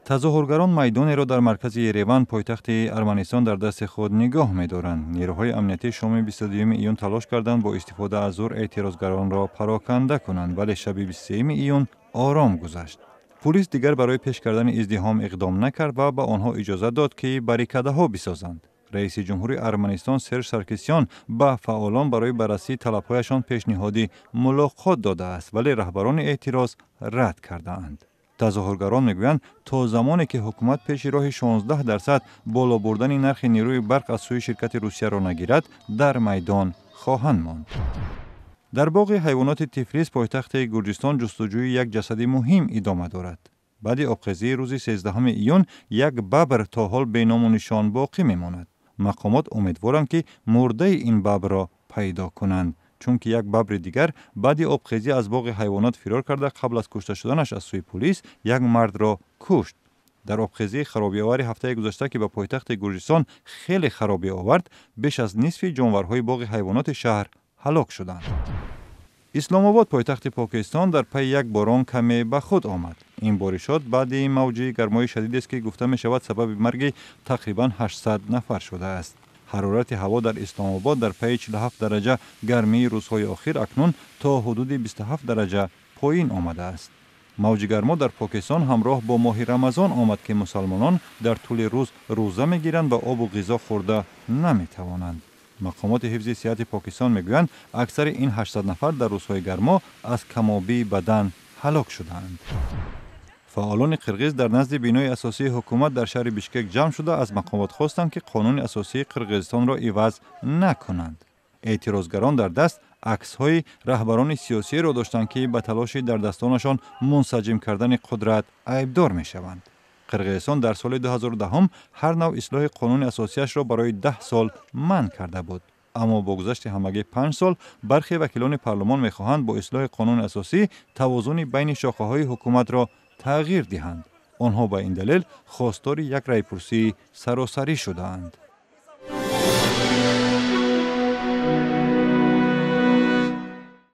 Тазоҳургарон майдонеро дар маркази Ереван, пойтахти Арманистон, дар дасти худ нигоҳ медоранд. Нерӯҳои амниятӣ шоми 22 июн талош карданд, бо истифода аз зӯр эътирозгаронро пароканда кунанд, вале шаби 23 июн ором гузашт. Пулис дигар барои пеш кардани издиҳом иқдом накард ва ба онҳо иҷозат дод, ки баррикадаҳо бисозанд. Раиси ҷумҳури Арманистон Серж Саркисян ба фаъолон барои баррасии талабҳояшон пешниҳоди мулоқот додааст, вале раҳбарони эътироз рад кардаанд. Тазоҳургарон мегӯянд, то замоне ки ҳукумат пеши роҳи 16% боло бурдани нархи нерӯи барқ аз сӯи ширкати Русияро нагирад, дар майдон хоҳанд монд. Дар боғи ҳайвоноти Тифлис, пойтахти Гурҷистон, ҷустуҷӯи як ҷасади муҳим идома дорад. Баъди обхезии рӯзи 13 июн як бабр то ҳол беному нишон боқӣ мемонад. Мақомот умедворанд, ки мурдаи ин бабрро пайдо кунанд, чунки як бабри дигар баъди обхезӣ аз боғи ҳайвонот фирор карда, қабл аз кушта шуданаш аз сӯи пулис як мардро кушт. Дар обхезии харобиовари ҳафтаи гузашта, ки ба пойтахти Гурҷистон хеле харобӣ овард, беш аз нисфи ҷонварҳои боғи ҳайвоноти шаҳр ҳалок шуданд. Исломобод, пойтахти Покистон, дар пайи як борон каме ба худ омад. Ин боришот баъди мавҷи гармои шадидест, ки гуфта мешавад, сабаби марги тақрибан 800 нафар шудааст. Ҳарорати ҳаво дар Исломобод дар пайи 47 дараҷа гармии рӯзҳои охир акнун то ҳудуди 27 дараҷа поин омадааст. Мавҷи гармо дар Покистон ҳамроҳ бо моҳи Рамазон омад, ки мусалмонон дар тӯли рӯз рӯза мегиранд ва обу ғизо хӯрда наметавонанд. Мақомоти ҳифзи сиҳати Покистон мегӯянд, аксари ин 800 нафар дар рӯзҳои гармо аз камобии бадан ҳалок шудаанд. Фаъолони қирғиз дар назди бинои асосии ҳукумат дар шаҳри Бишкек ҷамъ шуда, аз мақомот хостанд, ки қонуни асосии Қирғизистонро иваз накунанд. Эътирозгарон дар даст аксҳои раҳбарони сиёсиеро доштанд, ки ба талоши дар дастонашон мунсаҷим кардани қудрат айбдор мешаванд. Қирғизистон дар соли 2010 ҳар навъ ислоҳи қонуни асосияшро барои 10 сол манъ карда буд, аммо бо гузашти ҳамагӣ 5 сол бархе вакилони парлумон мехоҳанд бо ислоҳи қонуни асосӣ тавозуни байни шохаҳои ҳукуматро тағйир диҳанд. Онҳо ба ин далел хостори як райпурсии саросарӣ шудаанд.